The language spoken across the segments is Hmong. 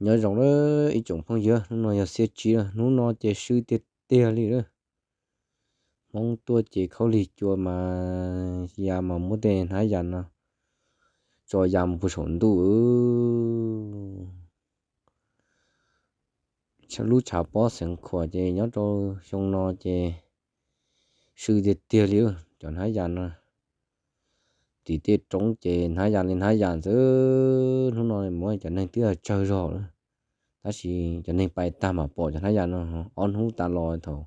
Nyob zoo lawm ib tsoom phooj ywg, hnub no yog xiab tsib lawm, hnub no ces swb tiag tiag li lawm. Hmoob tuaj ces khaub lig cua mas ya mas muab tej hnab yas no tso ya mus puag saum ntuj. Lub tshav pob Xeev Khuam ces nyob rau xyoo no ces swb tiag tiag li cov hnab yas no. Tim tej roob ces hnab yas li hnab yas xwb, hnub no muab cov neeg twb tsawg zog lawm, tab sis cov neeg pais tag mam pom cov hnab yas no. Ob hnub tas los thaum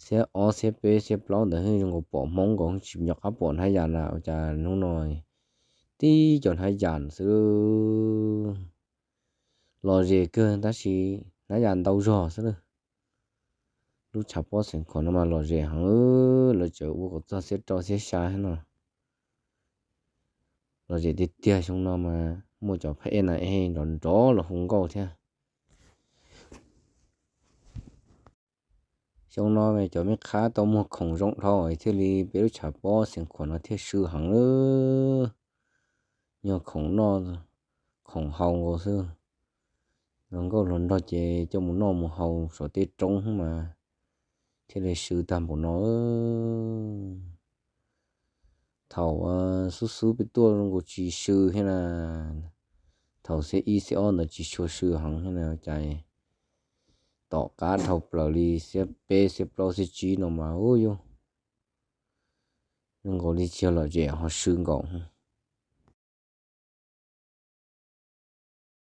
xiab ob xiab peb xiab plaub ntawd zoo nkaus pom hmoob nkaus, tsis nco qab pom hnab yas lawm, ua cas hnub no tib cov hnab yas xwb. Lom zem kawg tab sis hnab yas ntau zog xwb lawm. Lub tshav pob Xeev Khuam no mas lom zem heev, lawv tseem ua kom txog xiab rau xiab xya no. Lom zem tiag tiag, xyoo no mas muaj cov phab ej na ej nrov nrov los hu nkauj thiab. Xyoo no cov me qhab tau muag khoom zoo dhau thiaj li peb lub tshav pob Xeev Khuam no thiaj swb heev lawm. Nyuag khoom noj khoom haus nkaus xwb, hluas nkauj hluas nraug ces coj mus noj mus haus saum tej roob mas thiaj li swb tag npaum no. Thaum xub xub peb tuaj zoo nkaus tsis swb thiab na, thaum xiab ib xiab ob ntawd tsis tshua swb heev thiab na, cas tom qab dhau plaws li xiab peb xiab plaub xiab tsib no mas ub yuj, zoo nkaus li tsis yog lom zem ho swb nkaus.